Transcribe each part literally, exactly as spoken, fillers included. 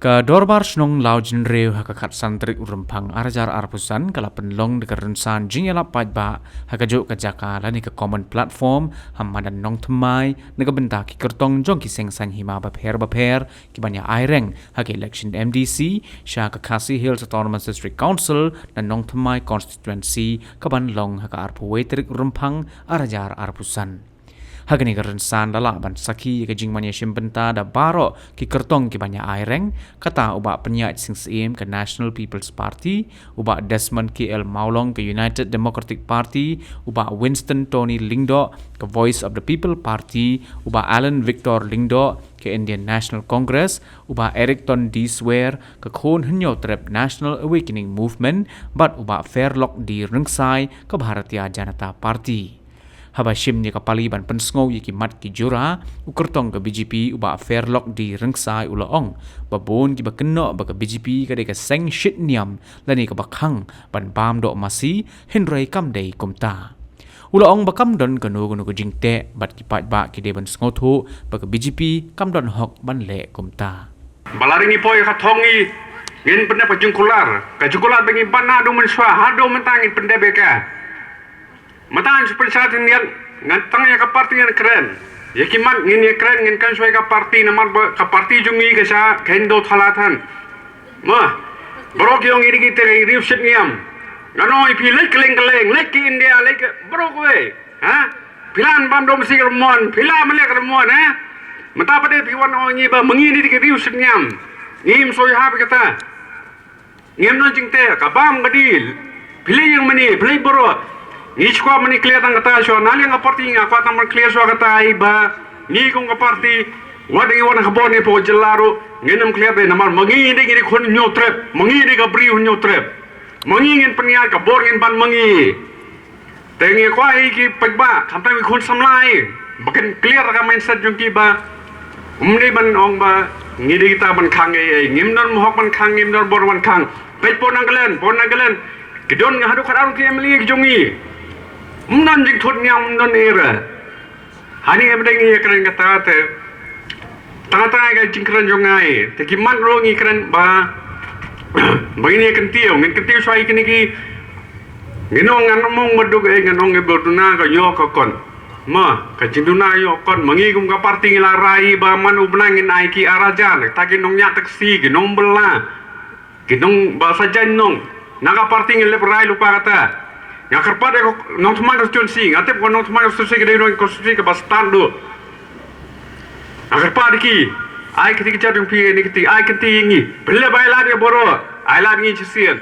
Ka Dorbar Shnong Lawjynriew ha ka khatsan tarik u Rymphang arhajar arphew san ka la pynlong da ka rynsan jingïalap paidbah ha kajuh ka jaka lane ka common platform ha madan Nongthymmai na ka bynta ki kyrtong jong ki seng saiñ hima bapher bapher ki ban ïa aireng ha ka election M D C sha ka Khasi Hills Autonomous District Council na Nongthymmai constituency ka ban long ha ka arphew wei tarik u Rymphang arhajar arphew san. Ha kane ka rynsan la lah ban sakhi ïa ka jingman ïashim bynta da baroh ki kyrtong ki ban ïa aireng, kata u Bah Pynïaid Sing Syiem ka National People's Party, u Bah Desmond K L Mawlong ka United Democratic Party, u Bah Winston Tony Lyngdoh ka Voice of the People Party, u Bah Alan Victor Lyngdoh ka Indian National Congress, u Bah Erickton D Swer ka Khun Hynñiewtrep National Awakening Movement, bad u Bah Fairlock D Rynksai ka Bharatiya Janata Party. Haba shim ïa ka pali ban pynsngew ïa ki mat ki jura, u kyrtong ka B J P u Bah Fairlock D Rynksai u la ong ba bun kiba kynnoh ba ka B J P ka dei ka seng shit niam lane kaba khang ban bam doh masi, hynrei kam dei kumta. U la ong ba kam don kano kano ka jingteh bad ki paidbah ki dei ban sngewthuh ba ka B J P kam don hok ban leh kumta. Ba la ring i poi ka thong i, ngin pyndep ka jingkular. Ka jingkular ba ngi ban haduh mynshuwa, haduh mynta ngin pyndep ïa ka. Mynta ngan shu pynshai tyndiat, ngan tang ïa ka party ngan kren. Ïa ki mat ngin ïa kren, ngin kren shuwa ïa ka party, namar ba ka party jong ngi ka sha, ka Indo thala than. Ma, baroh ki ong ïa ki te ka riew shit niam. Ngan ong ïa phi leit kylleng kylleng, leit ki India, leit ki baroh kawei. Ha? Phi lah ban bam doh masi ka mon, phi lah ban leh ka mon, ha? Mynta pat de phi wan ong ïa ngi ba ma ngi dei ki riew shit niam. Ngim soi ha phi kata. Ngim don jingteh, ka bam ka dil. Phi leit ïa mane, phi leit baroh. Ngi shu kwah mane clear tang kata shuwa, na liang ka party nga kwah tang ban clear shuwa kata ai ba ngi kum ka party, wat ngi wan ha ka bor ne pdeng jylla ruh, ngin ym clear de namar ma ngi dei ngi dei khun Hynñiewtrep, ma ngi dei ka briew Hynñiewtrep. Ma ngi ngin pynïaid ka bor ngin ban ma ngi. Te ngi kwah ïa ki paidbah, khamtam ki khun samla, ba kin clear ka mindset jong ki ba ym dei ban ong ba ngi dei kita ban khang ei ei, ngim don hok ban khang, ngim don bor ban khang. Peit pdeng Nagaland, pdeng Nagaland ki don nga haduh khatar ki M L A ki jong ngi. Ym don jingthut niam, ym don ei ei. Hani em dei ngi ïa kren kata te. Tang tang ka jingkren jong ngi. Te ki mat ruh ngi kren ba ba ngin ïa kyntiew, ngin kyntiew shuwa ïa kine ki. Ngin ong ngan ym ong ba duk ei, ngan ong ba duna ka ïoh ka kon. Ma, ka jingduna ïoh kon, ma ngi kum ka party ngi la rai ba man u bnai ngin ai ki ar hajar, ta ki nongñiah taxi, ki nongbylla. Ki nong ba sa jan nong. Na ka party ngi lep rai lypa kata. Nga kyrpad ïa ko Nongthymmai constituency, nga tip ko Nongthymmai constituency ka dei nong constituency kaba stad duh. Nga kyrpad ïa ki, ai kti ki jat jong phi ni kti, ai kti ïa ngi. Pynleh ba ai lad ïa baroh, ai lad ïa ngi shisien.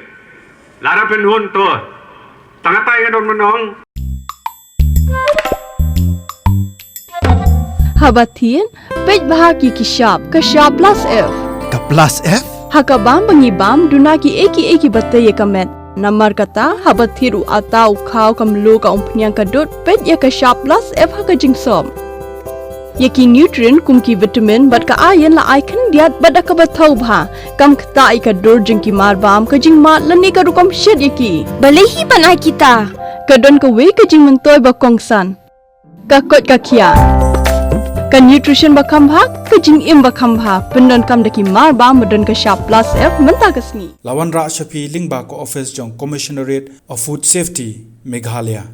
Lada pynhun to. Tang kata ïa nga don mynong. Haba thied, peit bha ki ki shap, ka shap plus F. Ka plus F? Ha ka bam ba ngi bam, duna ki ei ki ei kiba tei ïa ka met. Namar kata, haba thied u ata, u khaw, ka mluh, ka umphniang, ka dud, peit ïa ka shap plus F ha ka jingsop. Ïa ki nutrient kum ki vitamin bad ka iron la ai khyndiat bad da kaba thaw bha. Kam ktah ïa ka dur jong ki mar bam, ka jingmad lane ka rukom shet ïa ki. Balei hi ban ai kita? Ka don kawei ka jingmyntoi ba kongsan. Ka koit ka khiah. Ka nutrition ba kham bha, ka jingim ba kham bha. Pyndonkam da ki mar bam ba don ka shap plus F mynta ka sngi. La wanrah sha phi lyngba ka office jong Commissionerate of Food Safety, Meghalaya.